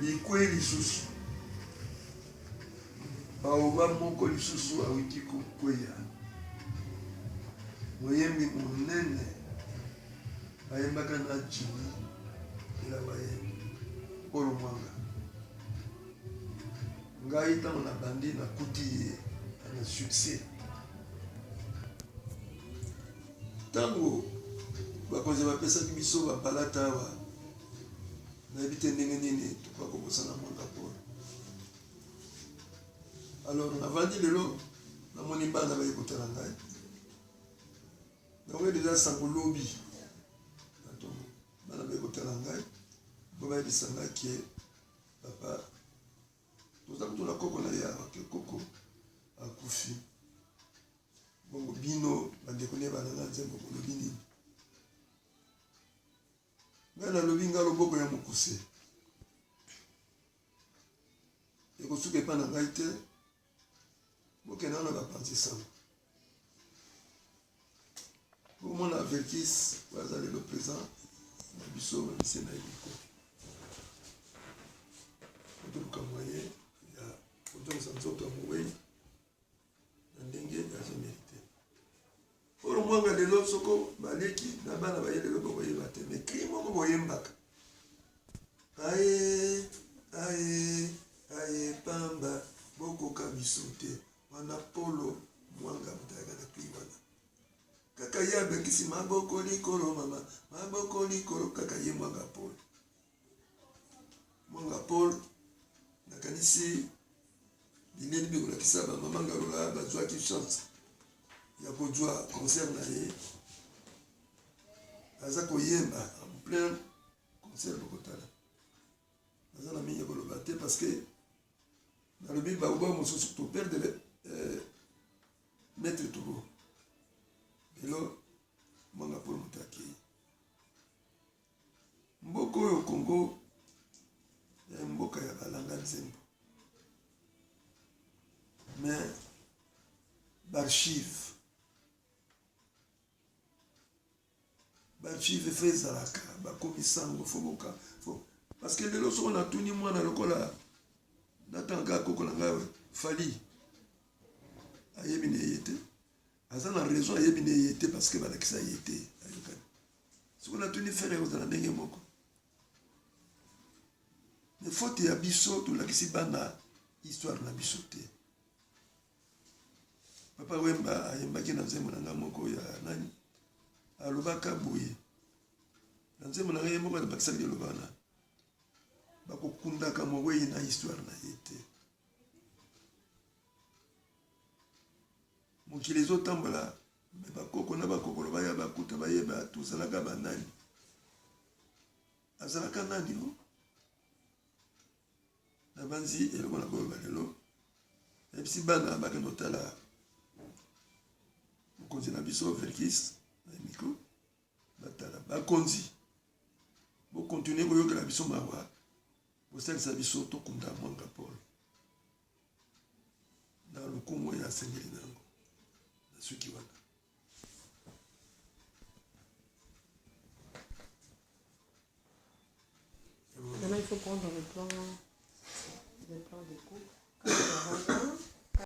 Likwei lisusu. Baoba moko lisusu awuti kokweya. Moyembi monene bayembaka na Jimmy Elawaye Paul Mwanga. Ngai ntango nabandi nakuti ye na succès. Ntango bakonzi bapesaki biso bapalata awa, nayebi te ndenge nini tokoka kobosana Mwanga Paul. Alors navandi lelo namoni bana baye kotala ngai, nakoki deja sango lobi na ntongo, bana baye kotala ngai po bayebisa ngai ke papa toza kutu na koko na ye awa ke koko akufi. Bongo bino bandeko ne bana na nzembo bolobi nini? Ngai nalobi ngai loboko ya mokuse ekosuka epai na ngai te, bokenda wana bapanzi sango bomona Verkis oyo aza lelo présent na biso bamise na ye miko otoluka moyen ya kozongisa nzoto ya mowei na ndenge azo merite. Oyo mwanga lelo soko baleki na bana baye lelo bokoyeba te mais cri moko boyembaka aye aye aye pamba bokoka biso te wana polo mwanga moto ayaka na cri wana kaka ye abengisi maboko likolo mama maboko likolo kaka ye mwanga polo mwanga paul nakanisi bileli bikolakisa bamama ngalola bazwaki chance ya kozwa concert na ye aza koyemba en plein concert bokotala naza na mingi ya koloba te parce que nalobi baoba mosusu toperdre euh, maître togo lelo mwanga paul moto akei Mboka oyo Congo ya mboka ya balanga nzembo mais b'archive b'archive fo ezalaka bakomi sango fo boka fo parce que lelo soko natuni mwana lokola natanga kaka koko na ngai Fally ayebi na ye te aza na raison ayebi na ye te parce que balakisa ye te ayokani Soki natuni Ferre ekozala ndenge moko. Mais faute ya biso tolakisi bana histoire na biso te. Papa Wemba ayembaki na nzembo na ngai moko ya nani alobaka boye na nzembo na ngai ye moko alobakisaki liloba wana bakokundaka mowei na histoire na ye te. Mokili ezotambola me bakoko na bakokolo baya bakuta bayeba tozalaka banani azalaka nani o nabanzi eloko na koloba lelo nayebisi bana bakende kotala mokonzi na biso Verkis na micro batala bakonzi bokontinue koyokela biso mawa bosalisa biso tokunda mwanga Paul na lokumu oyo asengeli na yango.